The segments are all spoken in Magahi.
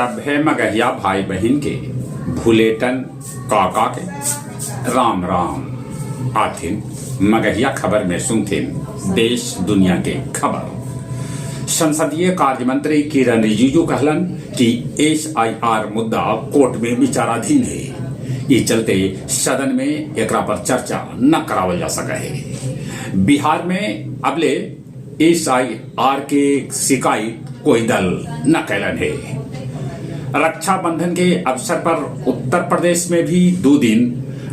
सभे मगहिया भाई बहिन के भुलेटन काका के राम राम। आथिन मगहिया खबर में सुनथिन देश दुनिया के खबर। संसदीय कार्य मंत्री किरण रिजिजू कहलन कि एसआईआर मुद्दा कोर्ट में विचाराधीन हे। ई चलते सदन में एकरा पर चर्चा न करावल जा सकऽ हे। बिहार में अबले एसआईआर के शिकायत कोई दल न कैलन हे। रक्षाबंधन के अवसर पर उत्तर प्रदेश में भी दू दिन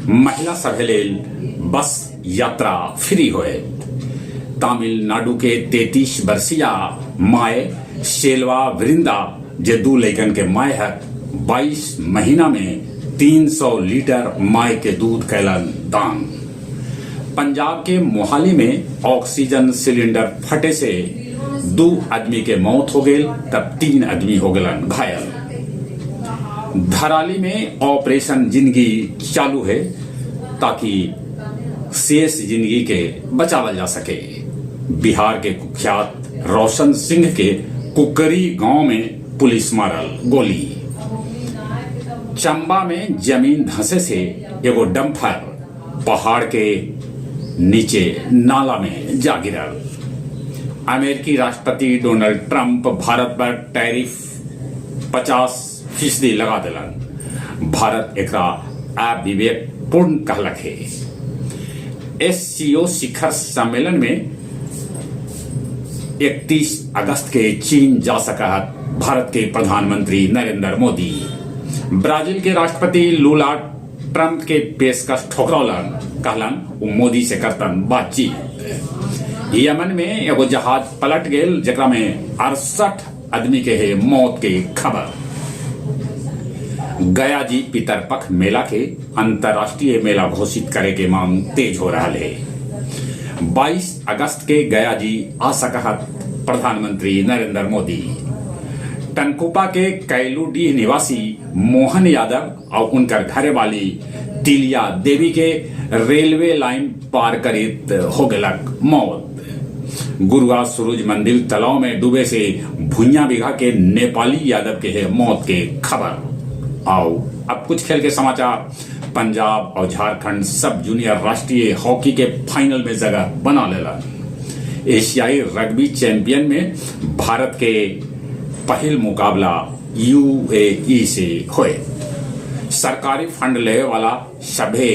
महिला सभे लेल बस यात्रा फ्री होयत। तमिलनाडु के 33 वर्षीया माय सेल्वा वृंदा जे दू लइकन के माय हथ, 22 महीना में 300 लीटर माय के दूध कैलन दान। पंजाब के मोहाली में ऑक्सीजन सिलेंडर फटे से दू आदमी के मौत हो गेल तब तीन आदमी हो गेलन घायल। धराली में ऑपरेशन जिंदगी चालू है ताकि शेष जिंदगी के बचावल जा सके। बिहार के कुख्यात रोशन सिंह के कुकरी गांव में पुलिस मारल गोली। चंबा में जमीन धंसे से एगो डंफर पहाड़ के नीचे नाला में जा गिरल। अमेरिकी राष्ट्रपति डोनाल्ड ट्रंप भारत पर टैरिफ 50% लगा देलन। भारत एकरा अविवेकपूर्ण कहलक हे। एससीओ शिखर सम्मेलन में 31 अगस्त के चीन जा सकत भारत के प्रधानमंत्री नरेंद्र मोदी। ब्राजील के राष्ट्रपति लूला ट्रंप के पेशकश ठोकरौलन, कहलन उ मोदी से करतन बातचीत। यमन में एगो जहाज पलट गेल जेकरा में 68 आदमी के है मौत के खबर। गया जी पितरपख मेला के अंतर्राष्ट्रीय मेला घोषित करे के मांग तेज हो रहा है। 22 अगस्त के गया जी आ सकहत प्रधानमंत्री नरेंद्र मोदी। टनकुपा के कैलूडीह निवासी मोहन यादव और उनकर घरे वाली तिलिया देवी के रेलवे लाइन पार करित हो गलक मौत। गुरुआ सूरज मंदिर तालाब में डूबे से भुइया बीघा के नेपाली यादव के है मौत के खबर। आओ अब कुछ खेल के समाचार। पंजाब और झारखंड सब जूनियर राष्ट्रीय हॉकी के फाइनल में जगह बना लेला। एशियाई रग्बी चैंपियन में भारत के पहिल मुकाबला यूएई से होए। सरकारी फंड लेवे वाला सभे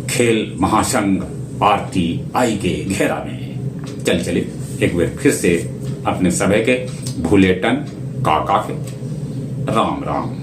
खेल महासंघ आरटीआई के घेरा में। चल चले एक बार फिर से अपने सभे के भूलेटन काका के राम राम।